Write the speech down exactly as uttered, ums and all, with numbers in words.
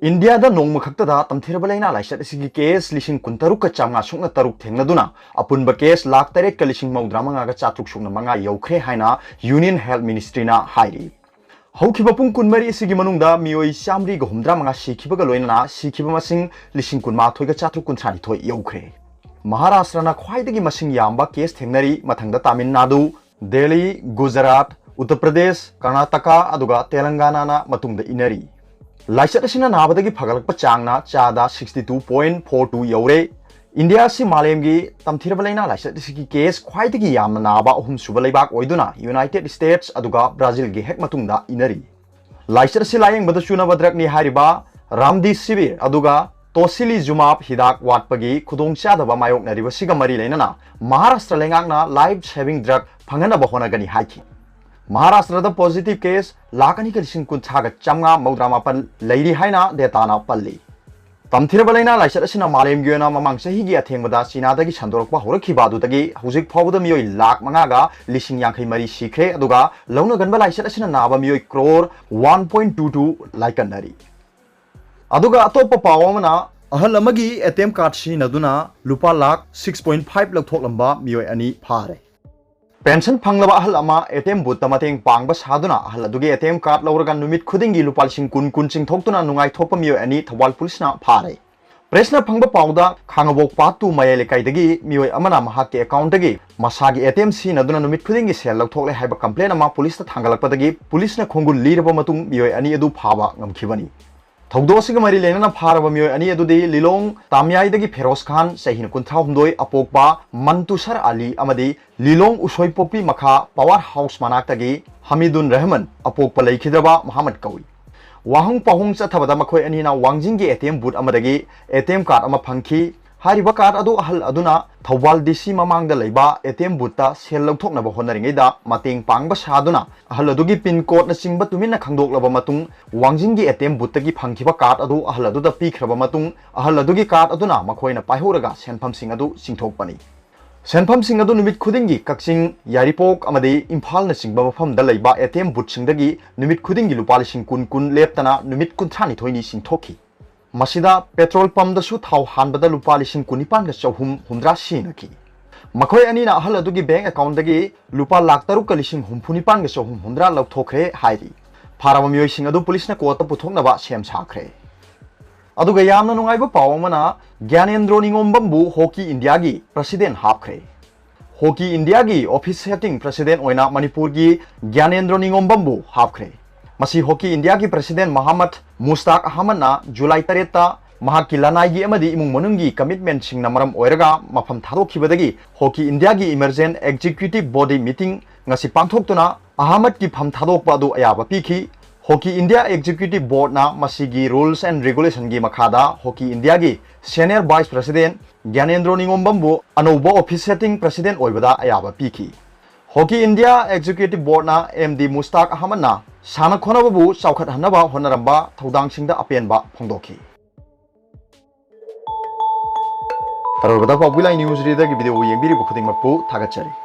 ꯏꯟꯗꯤꯌꯥꯗ ꯅꯣꯡꯃ ꯈꯛꯇꯗ ꯇꯝꯊꯤꯔꯕ ꯂꯥꯏꯅꯥ ꯂꯥꯏꯆꯠ ꯑꯁꯤꯒꯤ ꯀꯦꯁ ꯂꯤꯁꯤꯡ ꯀꯨꯟꯇꯔꯨꯛꯀ ꯆꯥꯝꯃꯉꯥ ꯁꯨꯞꯅ ꯇꯔꯨꯛ ꯊꯦꯡꯅꯗꯨꯅ ꯑꯄꯨꯟꯕ ꯀꯦꯁ ꯂꯥꯈ ꯇꯔꯦꯠꯀ ꯂꯤꯁꯤꯡ ꯃꯧꯗ꯭ꯔꯥ ꯃꯉꯥꯒ ꯆꯥꯇ꯭ꯔꯨꯛ ꯁꯨꯞꯅ ꯃꯉꯥ ꯌꯧꯈ꯭ꯔꯦ ꯍꯥꯏꯅ ꯌꯨꯅꯤꯌꯟ ꯍꯦꯜꯊ ꯃꯤꯅꯤꯁꯇ꯭ꯔꯤꯅ ꯍꯥꯏꯔꯤ꯫ ꯍꯧꯈꯤꯕ ꯄꯨꯡ ꯀꯨꯟꯃꯔꯤ ꯑꯁꯤꯒꯤ ꯃꯅꯨꯡꯗ ꯃꯤꯑꯣꯏ ꯆꯥꯃꯔꯤꯒ ꯍꯨꯝꯗ꯭ꯔꯥ ꯃꯉꯥ ꯁꯤꯈꯤꯕꯒ ꯂꯣꯏꯅꯅ ꯁꯤꯈꯤꯕ ꯃꯁꯤꯡ ꯂꯤꯁꯤꯡ ꯀꯨꯟꯃꯥꯊꯣꯏꯒ ꯆꯥꯇ꯭ꯔꯨꯛ ꯀꯨꯟꯊ꯭ꯔꯥꯅꯤꯊꯣꯏ ꯌꯧꯈ꯭ꯔꯦ꯫ ꯃꯍꯥꯔꯥꯁꯇ꯭ꯔꯅ ꯈ꯭ꯋꯥꯏꯗꯒꯤ ꯃꯁꯤꯡ ꯌꯥꯝꯕ ꯀꯦꯁ ꯊꯦꯡꯅꯔꯤ, ꯃꯊꯪꯗ ꯇꯥꯃꯤꯜ ꯅꯥꯗꯨ, ꯗꯦꯜꯂꯤ, ꯒꯨꯖꯔꯥꯠ, ꯎꯠꯇꯔ ꯄ꯭ꯔꯗꯦꯁ, ꯀꯔꯅꯥꯇꯀꯥ ꯑꯗꯨꯒ ꯇꯦꯂꯪꯒꯥꯅꯥꯅ ꯃꯇꯨꯡꯗ ꯏꯟꯅꯔꯤ꯫ ꯂꯥꯏꯆꯠ ꯑꯁꯤꯅ ꯅꯥꯕꯗꯒꯤ ꯐꯒꯠꯂꯛꯄ ꯆꯥꯡꯅ ꯆꯥꯗ sixty two point four two ꯌꯧꯔꯦ꯫ ꯏꯟꯗꯤꯌꯥ ꯑꯁꯤ ꯃꯥꯂꯦꯝꯒꯤ ꯇꯝꯊꯤꯔꯕ ꯂꯥꯏꯅꯥ ꯂꯥꯏꯆꯠ ꯑꯁꯤꯒꯤ ꯀꯦꯁ ꯈ꯭ꯋꯥꯏꯗꯒꯤ ꯌꯥꯝꯅ ꯅꯥꯕ ꯑꯍꯨꯝꯁꯨꯕ ꯂꯩꯕꯥꯛ ꯑꯣꯏꯗꯨꯅ ꯌꯨꯅꯥꯏꯇꯦꯗ ꯁ꯭ꯇꯦꯠꯁ ꯑꯗꯨꯒ ꯕ꯭ꯔꯥꯖꯤꯜꯒꯤ ꯍꯦꯛ ꯃꯇꯨꯡꯗ ꯏꯟꯅꯔꯤ꯫ ꯂꯥꯏꯆꯠ ꯑꯁꯤ ꯂꯥꯌꯦꯡꯕꯗ ꯆꯨꯅꯕ ꯗ꯭ꯔꯒꯅꯤ ꯍꯥꯏꯔꯤꯕ ꯔꯥꯝꯗꯤꯁꯤꯕꯤꯔ ꯑꯗꯨꯒ ꯇꯣꯁꯤꯂꯤꯖꯨꯃꯥꯕ ꯍꯤꯗꯥꯛ ꯋꯥꯠꯄꯒꯤ ꯈꯨꯗꯣꯡꯆꯥꯗꯕ ꯃꯥꯌꯣꯛꯅꯔꯤꯕꯁꯤꯒ ꯃꯔꯤ ꯂꯩꯅꯅ ꯃꯍꯥꯔꯥꯁꯇ꯭ꯔ ꯂꯩꯉꯥꯛꯅ ꯂꯥꯏꯐ ꯁꯦꯚꯤꯡ ꯗ꯭ꯔꯒ ꯐꯪꯍꯟꯅꯕ ꯍꯣꯠꯅꯒꯅꯤ ꯍꯥꯏꯈꯤ꯫ ꯃꯍꯥꯔꯥꯁꯇ꯭ꯔꯗ ꯄꯣꯖꯤꯇꯤꯚ ꯀꯦꯁ ꯂꯥꯈ ꯑꯅꯤꯒ ꯂꯤꯁꯤꯡ ꯀꯨꯟꯊ꯭ꯔꯥꯒ ꯆꯥꯝꯃꯉꯥ ꯃꯧꯗ꯭ꯔꯥ ꯃꯥꯄꯟ ꯂꯩꯔꯤ ꯍꯥꯏꯅ ꯗꯦꯇꯥꯅ ꯄꯜꯂꯤ꯫ ꯇꯝꯊꯤꯔꯕ ꯂꯥꯏꯅꯥ ꯂꯥꯏꯆꯠ ꯑꯁꯤꯅ ꯃꯥꯂꯦꯝꯒꯤ ꯑꯣꯏꯅ ꯃꯃꯥꯡ ꯆꯍꯤꯒꯤ ꯑꯊꯦꯡꯕꯗ ꯆꯤꯅꯥꯗꯒꯤ ꯁꯟꯗꯣꯔꯛꯄ ꯍꯧꯔꯛꯈꯤꯕ ꯑꯗꯨꯗꯒꯤ ꯍꯧꯖꯤꯛ ꯐꯥꯎꯕꯗ ꯃꯤꯑꯣꯏ ꯂꯥꯈ ꯃꯉꯥꯒ ꯂꯤꯁꯤꯡ ꯌꯥꯡꯈꯩ ꯃꯔꯤ ꯁꯤꯈ꯭ꯔꯦ, ꯑꯗꯨꯒ ꯂꯧꯅꯒꯟꯕ ꯂꯥꯏꯆꯠ ꯑꯁꯤꯅ ꯅꯥꯕ ꯃꯤꯑꯣꯏ crore one point two two ꯂꯥꯏꯀꯠꯅꯔꯤ꯫ ꯑꯗꯨꯒ ꯑꯇꯣꯞꯄ ꯄꯥꯎ ꯑꯃꯅ, ꯑꯍꯜ ꯑꯃꯒꯤ ꯑꯦ ꯇꯤ ꯑꯦꯝ ꯀꯥꯔꯗ ꯁꯤꯖꯤꯟꯅꯗꯨꯅ ꯂꯨꯄꯥ ꯂꯥꯈ six point five ꯂꯧꯊꯣꯛꯂꯝꯕ ꯃꯤꯑꯣꯏ ꯑꯅꯤ ꯐꯥꯔꯦ꯫ ꯄꯦꯟꯁꯟ ꯐꯪꯂꯕ ꯑꯍꯜ ꯑꯃ ꯑꯦ ꯇꯤ ꯑꯦꯝ ꯕꯨꯠꯇ ꯃꯇꯦꯡ ꯄꯥꯡꯕ ꯁꯥꯗꯨꯅ ꯑꯍꯜ ꯑꯗꯨꯒꯤ ꯑꯦ ꯇꯤ ꯑꯦꯝ ꯀꯥꯔꯗ ꯂꯧꯔꯒ ꯅꯨꯃꯤꯠ ꯈꯨꯗꯤꯡꯒꯤ ꯂꯨꯄꯥ ꯂꯤꯁꯤꯡ ꯀꯨꯟ ꯀꯨꯟ ꯆꯤꯡꯊꯣꯛꯇꯨꯅ ꯅꯨꯡꯉꯥꯏꯊꯣꯛꯄ ꯃꯤꯑꯣꯏ ꯑꯅꯤ ꯊꯧꯕꯥꯜ ꯄꯨꯂꯤꯁꯅ ꯐꯥꯔꯦ꯫ ꯄ꯭ꯔꯦꯁꯅ ꯐꯪꯕ ꯄꯥꯎꯗ, ꯈꯥꯉꯕꯣꯛ ꯄꯥꯠ ꯇꯨ ꯃꯌꯥꯏ ꯂꯩꯀꯥꯏꯗꯒꯤ ꯃꯤꯑꯣꯏ ꯑꯃꯅ ꯃꯍꯥꯛꯀꯤ ꯑꯦꯀꯥꯎꯟꯠꯇꯒꯤ ꯃꯁꯥꯒꯤ ꯑꯦ ꯇꯤ ꯑꯦꯝ ꯁꯤꯖꯤꯟꯅꯗꯨꯅ ꯅꯨꯃꯤꯠ ꯈꯨꯗꯤꯡꯒꯤ ꯁꯦꯜ ꯂꯧꯊꯣꯛꯂꯦ ꯍꯥꯏꯕ ꯀꯝꯄ꯭ꯂꯦꯟ ꯑꯃ ꯄꯨꯂꯤꯁꯇ ꯊꯥꯡꯒꯠꯂꯛꯄꯗꯒꯤ ꯄꯨꯂꯤꯁꯅ ꯈꯣꯡꯒꯨꯜ ꯂꯤꯔꯕ ꯃꯇꯨꯡ ꯃꯤꯑꯣꯏ ꯑꯅꯤ ꯑꯗꯨ ꯐꯥꯕ ꯉꯝꯈꯤꯕꯅꯤ꯫ ꯊꯧꯗꯣꯛ ꯑꯁꯤꯒ ꯃꯔꯤ ꯂꯩꯅꯅ ꯐꯥꯔꯕ ꯃꯤꯑꯣꯏ ꯑꯅꯤ ꯑꯗꯨꯗꯤ ꯂꯤꯂꯣꯡ ꯇꯥꯃꯤꯌꯥꯏꯗꯒꯤ ꯐꯦꯔꯣꯖ ꯈꯥꯟ, ꯆꯍꯤꯅ ꯀꯨꯟꯊ꯭ꯔꯥꯍꯨꯝꯗꯣꯏ, ꯑꯄꯣꯛꯄ ꯃꯟꯇꯨꯁꯔ ꯑꯂꯤ ꯑꯃꯗꯤ ꯂꯤꯂꯣꯡ ꯎꯁꯣꯏꯄꯣꯛꯄꯤ ꯃꯈꯥ ꯄꯋꯥꯔ ꯍꯥꯎꯁ ꯃꯅꯥꯛꯇꯒꯤ ꯍꯃꯤꯗꯨꯟ ꯔꯍꯃꯟ, ꯑꯄꯣꯛꯄ ꯂꯩꯈꯤꯗ꯭ꯔꯕ ꯃꯍꯥꯃꯠ ꯀꯧꯏ꯫ ꯋꯥꯍꯪ ꯄꯥꯎꯍꯪ ꯆꯠꯊꯕꯗ ꯃꯈꯣꯏ ꯑꯅꯤꯅ ꯋꯥꯡꯖꯤꯡꯒꯤ ꯑꯦ ꯇꯤ ꯑꯦꯝ ꯕꯨꯠ ꯑꯃꯗꯒꯤ ꯑꯦ ꯇꯤ ꯑꯦꯝ ꯀꯥꯔꯗ ꯑꯃ ꯐꯪꯈꯤ꯫ ꯍꯥꯏꯔꯤꯕ ꯀꯥꯔꯗ ꯑꯗꯨ ꯑꯍꯜ ꯑꯗꯨꯅ ꯊꯧꯕꯥꯜ ꯗꯤ ꯁꯤ ꯃꯃꯥꯡꯗ ꯂꯩꯕ ꯑꯦ ꯇꯤ ꯑꯦꯝ ꯕꯨꯠꯇ ꯁꯦꯜ ꯂꯧꯊꯣꯛꯅꯕ ꯍꯣꯠꯅꯔꯤꯉꯩꯗ ꯃꯇꯦꯡ ꯄꯥꯡꯕ ꯁꯥꯗꯨꯅ ꯑꯍꯜ ꯑꯗꯨꯒꯤ ꯄꯤꯟ ꯀꯣꯗꯅꯆꯤꯡꯕ ꯇꯨꯃꯤꯟꯅ ꯈꯪꯗꯣꯛꯂꯕ ꯃꯇꯨꯡ, ꯋꯥꯡꯖꯤꯡꯒꯤ ꯑꯦ ꯇꯤ ꯑꯦꯝ ꯕꯨꯠꯇꯒꯤ ꯐꯪꯈꯤꯕ ꯀꯥꯔꯗ ꯑꯗꯨ ꯑꯍꯜ ꯑꯗꯨꯗ ꯄꯤꯈ꯭ꯔꯕ ꯃꯇꯨꯡ, ꯑꯍꯜ ꯑꯗꯨꯒꯤ ꯀꯥꯔꯗ ꯑꯗꯨꯅ ꯃꯈꯣꯏꯅ ꯄꯥꯏꯍꯧꯔꯒ ꯁꯦꯟꯐꯝꯁꯤꯡ ꯑꯗꯨ ꯆꯤꯡꯊꯣꯛꯄꯅꯤ꯫ ꯁꯦꯟꯐꯝꯁꯤꯡ ꯑꯗꯨ ꯅꯨꯃꯤꯠ ꯈꯨꯗꯤꯡꯒꯤ ꯀꯛꯆꯤꯡ, ꯌꯥꯏꯔꯤꯄꯣꯛ ꯑꯃꯗꯤ ꯏꯝꯐꯥꯜꯅꯆꯤꯡꯕ ꯃꯐꯝꯗ ꯂꯩꯕ ꯑꯦ ꯇꯤ ꯑꯦꯝ ꯕꯨꯠꯁꯤꯡꯗꯒꯤ ꯅꯨꯃꯤꯠ ꯈꯨꯗꯤꯡꯒꯤ ꯂꯨꯄꯥ ꯂꯤꯁꯤꯡ ꯀꯨꯟ ꯀꯨꯟ ꯂꯦꯞꯇꯅ ꯅꯨꯃꯤꯠ ꯀꯨꯟꯊ꯭ꯔꯥꯅꯤꯊꯣꯏꯅꯤ ꯁꯤꯡꯊꯣꯛꯈꯤ꯫ ꯃꯁꯤꯗ ꯄꯦꯇ꯭ꯔꯣꯜ ꯄꯝꯗꯁꯨ ꯊꯥꯎ ꯍꯥꯟꯕꯗ ꯂꯨꯄꯥ ꯂꯤꯁꯤꯡ ꯀꯨꯟꯅꯤꯄꯥꯟꯒ ꯆꯍꯨꯝ ꯍꯨꯝꯗ꯭ꯔꯥ ꯁꯤꯖꯤꯟꯅꯈꯤ꯫ ꯃꯈꯣꯏ ꯑꯅꯤꯅ ꯑꯍꯜ ꯑꯗꯨꯒꯤ ꯕꯦꯡꯛ ꯑꯦꯀꯥꯎꯟꯠꯇꯒꯤ ꯂꯨꯄꯥ ꯂꯥꯈ ꯇꯔꯨꯛꯀ ꯂꯤꯁꯤꯡ ꯍꯨꯝꯐꯨꯅꯤꯄꯥꯟꯒ ꯆꯍꯨꯝ ꯍꯨꯝꯗ꯭ꯔꯥ ꯂꯧꯊꯣꯛꯈ꯭ꯔꯦ ꯍꯥꯏꯔꯤ꯫ ꯐꯥꯔꯕ ꯃꯤꯑꯣꯏꯁꯤꯡ ꯑꯗꯨ ꯄꯨꯂꯤꯁꯅ ꯀꯣꯔꯠꯇ ꯄꯨꯊꯣꯛꯅꯕ ꯁꯦꯝ ꯁꯥꯈ꯭ꯔꯦ꯫ ꯑꯗꯨꯒ ꯌꯥꯝꯅ ꯅꯨꯡꯉꯥꯏꯕ ꯄꯥꯎ ꯑꯃꯅ, ꯒ꯭ꯌꯥꯅꯦꯟꯗ꯭ꯔꯣ ꯅꯤꯉꯣꯝꯕꯝꯕꯨ ꯍꯣꯀꯤ ꯏꯟꯗꯤꯌꯥꯒꯤ ꯄ꯭ꯔꯁꯤꯗꯦꯟꯠ ꯍꯥꯞꯈ꯭ꯔꯦ꯫ ꯍꯣꯀꯤ ꯏꯟꯗꯤꯌꯥꯒꯤ ꯑꯣꯐꯤꯁꯦꯇꯤꯡ ꯄ꯭ꯔꯁꯤꯗꯦꯟꯠ ꯑꯣꯏꯅ ꯃꯅꯤꯄꯨꯔꯒꯤ ꯒ꯭ꯌꯥꯅꯦꯟꯗ꯭ꯔꯣ ꯅꯤꯉꯣꯝꯕꯝꯕꯨ ꯍꯥꯞꯈ꯭ꯔꯦ꯫ ꯃꯁꯤ ꯍꯣꯀꯤ ꯏꯟꯗꯤꯌꯥꯒꯤ ꯄ꯭ꯔꯁꯤꯗꯦꯟꯠ ꯃꯍꯥꯃꯠ ꯃꯨꯁꯇꯥꯛ ꯑꯍꯃꯗꯅ ꯖꯨꯂꯥꯏ ꯇꯔꯦꯠꯇ ꯃꯍꯥꯛꯀꯤ ꯂꯅꯥꯏꯒꯤ ꯑꯃꯗꯤ ꯏꯃꯨꯡ ꯃꯅꯨꯡꯒꯤ ꯀꯃꯤꯠꯃꯦꯟꯠꯁꯤꯡꯅ ꯃꯔꯝ ꯑꯣꯏꯔꯒ ꯃꯐꯝ ꯊꯥꯗꯣꯛꯈꯤꯕꯗꯒꯤ ꯍꯣꯀꯤ ꯏꯟꯗꯤꯌꯥꯒꯤ ꯏꯃꯔꯖꯦꯟꯠ ꯑꯦꯛꯖꯤꯀ꯭ꯌꯨꯇꯤꯕ ꯕꯣꯗꯤ ꯃꯤꯇꯤꯡ ꯉꯁꯤ ꯄꯥꯡꯊꯣꯛꯇꯨꯅ ꯑꯍꯃꯗꯀꯤ ꯐꯝ ꯊꯥꯗꯣꯛꯄ ꯑꯗꯨ ꯑꯌꯥꯕ ꯄꯤꯈꯤ꯫ ꯍꯣꯀꯤ ꯏꯟꯗꯤꯌꯥ ꯑꯦꯛꯖꯤꯀ꯭ꯌꯨꯇꯤꯕ ꯕꯣꯔꯗꯅ ꯃꯁꯤꯒꯤ ꯔꯨꯜꯁ ꯑꯦꯟ ꯔꯤꯒꯨꯂꯦꯁꯟꯒꯤ ꯃꯈꯥꯗ ꯍꯣꯀꯤ ꯏꯟꯗꯤꯌꯥꯒꯤ ꯁꯦꯅꯤꯌꯔ ꯚꯥꯏꯁ ꯄ꯭ꯔꯁꯤꯗꯦꯟꯠ ꯒ꯭ꯌꯥꯅꯦꯟꯗ꯭ꯔꯣ ꯅꯤꯉꯣꯝꯕꯝꯕꯨ ꯑꯅꯧꯕ ꯑꯣꯐꯤꯁꯦꯇꯤꯡ ꯄ꯭ꯔꯁꯤꯗꯦꯟꯠ ꯑꯣꯏꯕꯗ ꯑꯌꯥꯕ ꯄꯤꯈꯤ꯫ ꯍꯣꯀꯤ ꯏꯟꯗꯤꯌꯥ ꯑꯦꯛꯖꯤꯀ꯭ꯌꯨꯇꯤꯕ ꯕꯣꯔꯗꯅ ꯑꯦꯝ ꯗꯤ ꯃꯨꯁꯇꯥꯛ ꯑꯍꯃꯗꯅ ꯁꯥꯟꯅ ꯈꯣꯠꯅꯕꯕꯨ ꯆꯥꯎꯈꯠꯍꯟꯅꯕ ꯍꯣꯠꯅꯔꯝꯕ ꯊꯧꯗꯥꯡꯁꯤꯡꯗ ꯑꯄꯦꯟꯕ ꯐꯣꯡꯗꯣꯛꯈꯤ꯫ ꯑꯔꯣꯏꯕꯗ ꯄꯥꯎꯕꯤ ꯂꯥꯏ ꯅ꯭ꯌꯨꯁ ꯔꯤꯗꯔꯒꯤ ꯚꯤꯗꯤꯑꯣ ꯌꯦꯡꯕꯤꯔꯤꯕ ꯈꯨꯗꯤꯡꯃꯛꯄꯨ ꯊꯥꯒꯠꯆꯔꯤ꯫